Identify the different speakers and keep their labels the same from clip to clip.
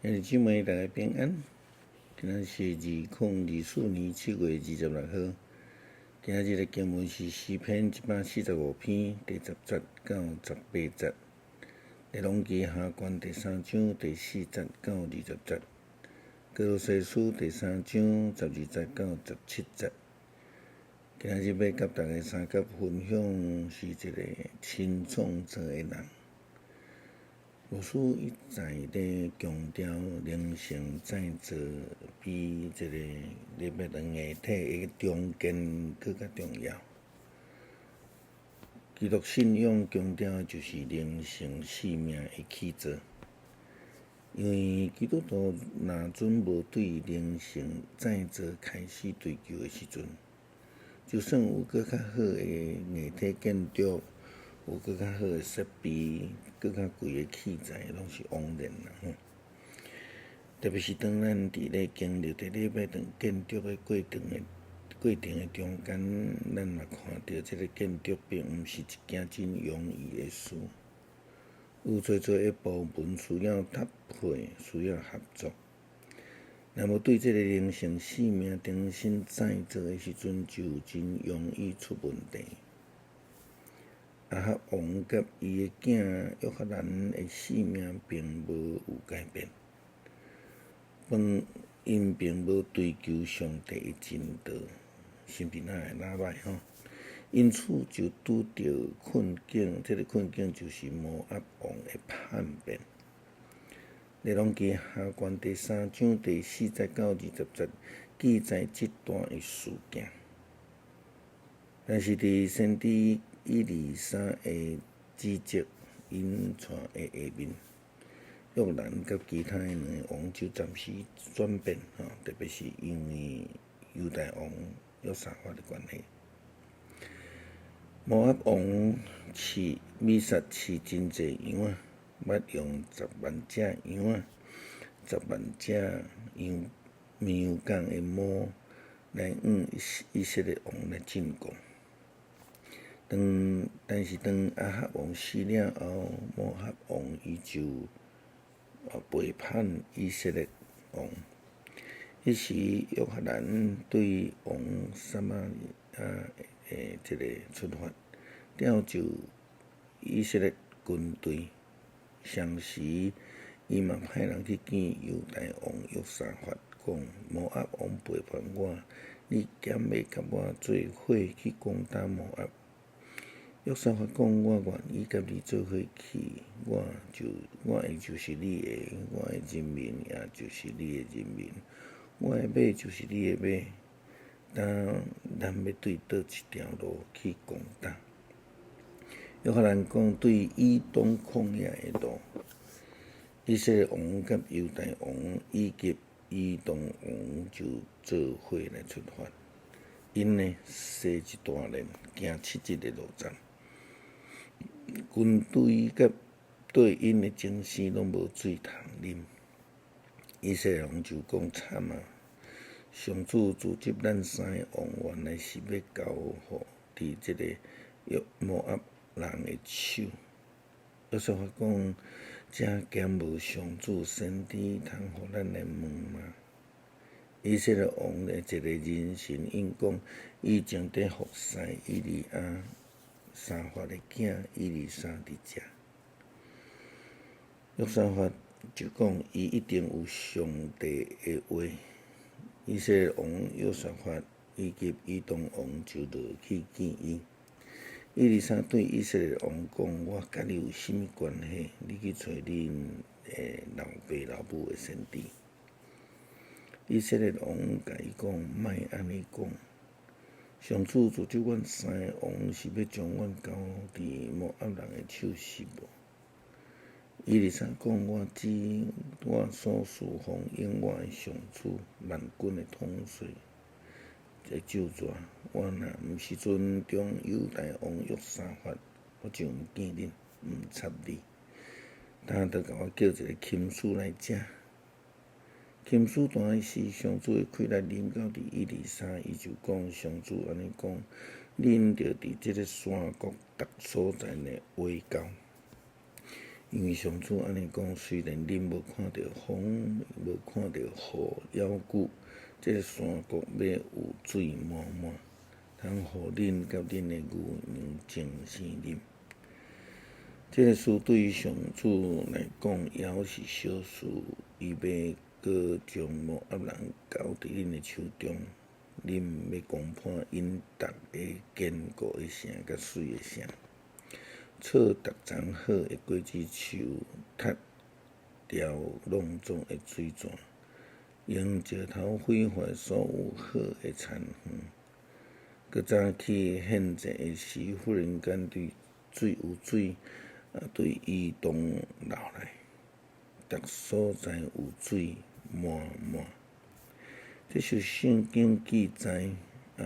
Speaker 1: 兄弟姊妹，大家平安。今仔是2024年7月26號。今仔日的經文是詩篇145篇第10節到18節，列王紀下卷第三章第四節到20節，歌羅西書第三章12節到17節。今仔日欲佮大家相佮分享是一个親創造的人。牧師一再咧強調，靈性再造比這个禮拜堂硬體的重建閣較重要。基督信仰強調的就是靈性生命的起造，因為基督徒若準無對靈性再造開始追求的時陣，就算有閣較好的硬體建築，有閣較好的設備，閣較貴的器材，攏是枉然啦吼。特別是當咱佇咧經歷佇禮拜堂建築的過程的中間，咱嘛看著這个建築並毋是一件真容易的事，有濟濟的部門需要搭配，需要合作。若無對這个靈性生命重新再造的時陣，就真容易出問題。亞哈王佮伊的囝約哈蘭的性命並無有改變，𪜶並無追求上帝的真道，是毋是哪會哪䆀吼？因此就拄著困境，這个困境就是摩押王的叛變。列王紀下卷第三章第四節到20節記載這段的事件，但是佇先知以利沙的指責𪜶帶的下面，約蘭佮其他的兩个王就暫時轉變，吼，特別是因為猶大王約沙法的關係。摩押王飼米煞飼真濟羊仔，捌用10萬隻羊仔、10萬隻羊綿羊仝的毛來向以色列王來進貢。但是當亞哈王死了後，摩押王伊就背叛以色列王。彼時約哈蘭對往撒瑪利亞的這个出發，召集以色列軍隊。同時，伊嘛派人去見猶大王約沙法，講：摩押王背叛我，你敢欲佮我做伙去攻打摩押？約沙法講：我願意佮你做伙去，我的就是你的，我的人民也就是你的人民，我的馬就是你的馬。但咱欲對佗一條路去攻打？約哈蘭講：對以東曠野的路，以色列王佮猶大王以及以東王就做伙來出發。𪜶呢，踅一大輪，行7日的路程。軍隊佮綴𪜶的精牲攏無水通啉。以色列王就講：慘啊！上主組織咱三个王，原來是欲交予佇這个約摩押人的手。約沙法講：這敢無上主先知通予咱來問嗎？以色列王的一个人神應講：伊正佇服侍以利亞沙法的囝以利沙佇遮。約沙法就講：伊一定有上帝的話。以色列王約沙法以及以東王就落去見伊。以利沙對以色列王講：我佮你有啥物關係？你去揣恁的老爸老母的先知。以色列王共伊講：莫按呢講。上主詛咒阮三个王，是欲將阮交佇摩押人的手，是無？以利沙講：我指我所事奉永活的上主萬軍的統帥的咒詛，我若毋是尊重猶大王約沙法，我就毋見恁，毋插你。今就共我叫一个琴師來遮。琴師彈時，上主的氣力臨到佇以利沙，伊就講：上主按呢講，恁著佇這个山谷逐所在呢畫鉤。因為上主按呢講，雖然恁無看著風，無看著雨猶久，這个山谷欲有水滿滿，通予恁佮恁的牛羊爭生啉。這个事對上主來講，猶是小事，伊欲閣將摩押人交佇恁的手中，恁欲攻破𪜶逐个堅固的城佮媠的城。鋤逐叢好的果子樹，拆掉閬種的水泉，用石頭毀壞所有好的田園。閣早起獻祭的時，忽然間對水有水對以東流來，逐所在有水滿滿。這是聖經記載啊，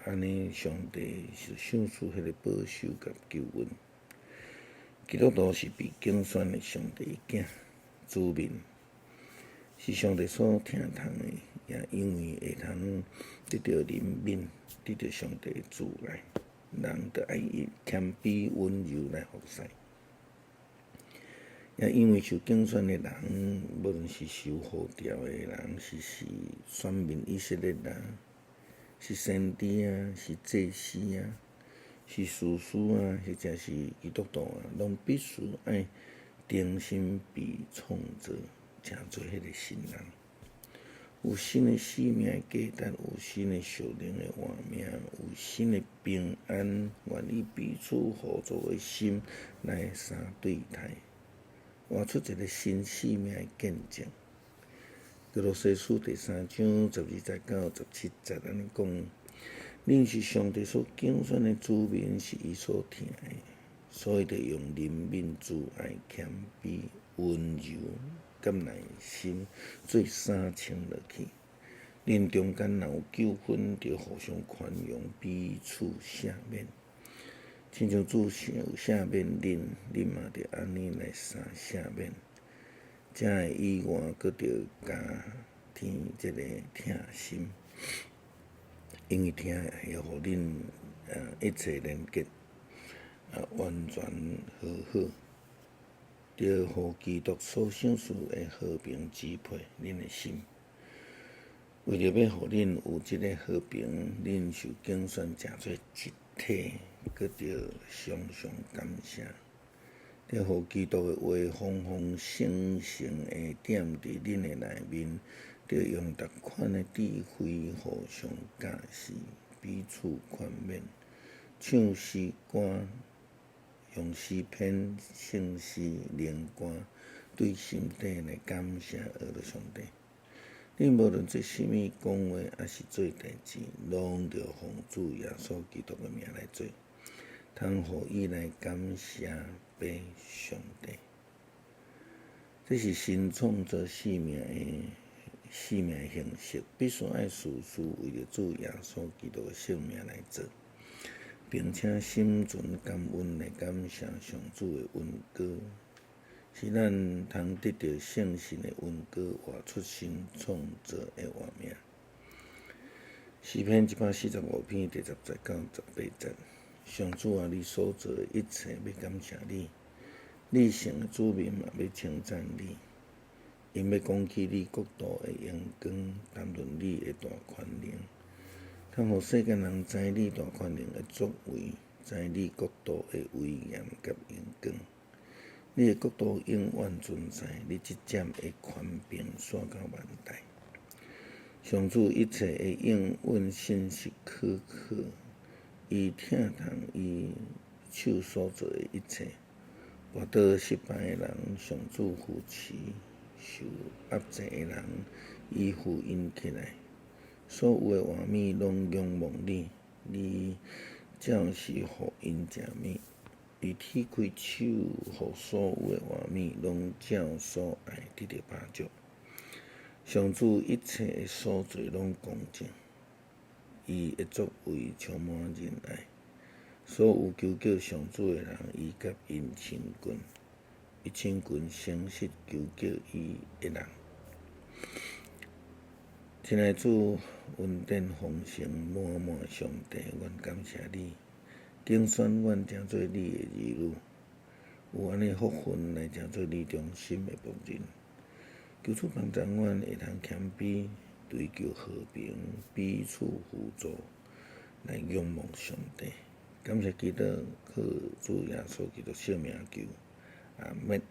Speaker 1: 按呢上帝是賞賜彼个保守佮救恩。基督徒是被揀選的上帝的囝子民，是上帝所疼痛的，也因為會通得著憐憫，得著上帝的慈愛，人著愛以謙卑溫柔來服侍。也因為受揀選的人，無論是受呼召的人，是選民以色列人，是先知啊，是祭司啊，是士師啊，或者是基督徒啊，攏必須愛重新被創造，成做彼个新人。有新的生命的價值，有新的屬靈的活命，有新的平安，願意彼此互助的心來相對待，活出一个新生命的見證。歌羅西書第三章12節到17節按呢講：恁是上帝所揀選的子民，是伊所疼的，所以著用憐憫、慈愛、謙卑、溫柔佮耐心做衫穿落去。恁中間若有糾紛，著互相寬容，彼此赦免。親像主有赦免恁，恁嘛著按呢來相赦免。才會以外，閣著加添這个疼心。因為疼會予恁一切連結完全和好，著予基督所賞賜的和平支配恁的心。為著欲予恁有這个和平，恁受揀選成做一體，閣著常常感謝，著予基督的話豐豐盛盛的踮佇恁的內面。著用逐款的智慧互相教示，彼此勸勉，唱詩歌，用詩篇、聖詩、靈歌，對心底來感謝阿羅上帝。恁無論做啥物講話，抑是做代誌，攏著奉主耶穌基督的名來做，通予伊來感謝父上帝。這是新創造生命的形式，必須愛事事為著主耶穌基督的聖名來做，並且心存感恩來感謝上主的恩膏，使咱通得著聖神的恩膏，活出新創造的活命。詩篇145篇第10節到18節，上主啊，你所做的一切，欲感謝你；你聖的子民嘛，欲稱讚你。𪜶欲講起你國度的榮光，談論你的大權能，通予世間人知你大權能的作為，知你國度的威嚴佮榮光。你的國度永遠存在，你執掌的權柄紲到萬代。上主一切的應允信實可靠，伊疼痛伊手所做的一切。跋倒失敗的人，上主扶持；受壓制的人，伊扶𪜶起來。所有的活物攏仰望你，你照時予𪜶食物。伊鐵開手，予所有的活物攏照所愛得著飽足。上主一切的所做攏公正，伊的作為充滿仁愛。所有求叫上主的人，伊佮𪜶親近，伊親近誠實求叫伊的人。親愛主，恩典豐盛滿滿的上帝，阮感謝你，揀選阮成做你的兒女，有按呢福份來成做你忠心的僕人。求主幫助阮會通謙卑，追求和平，彼此扶助，來仰望上帝。感謝基督，靠主耶穌基督聖名求，阿們。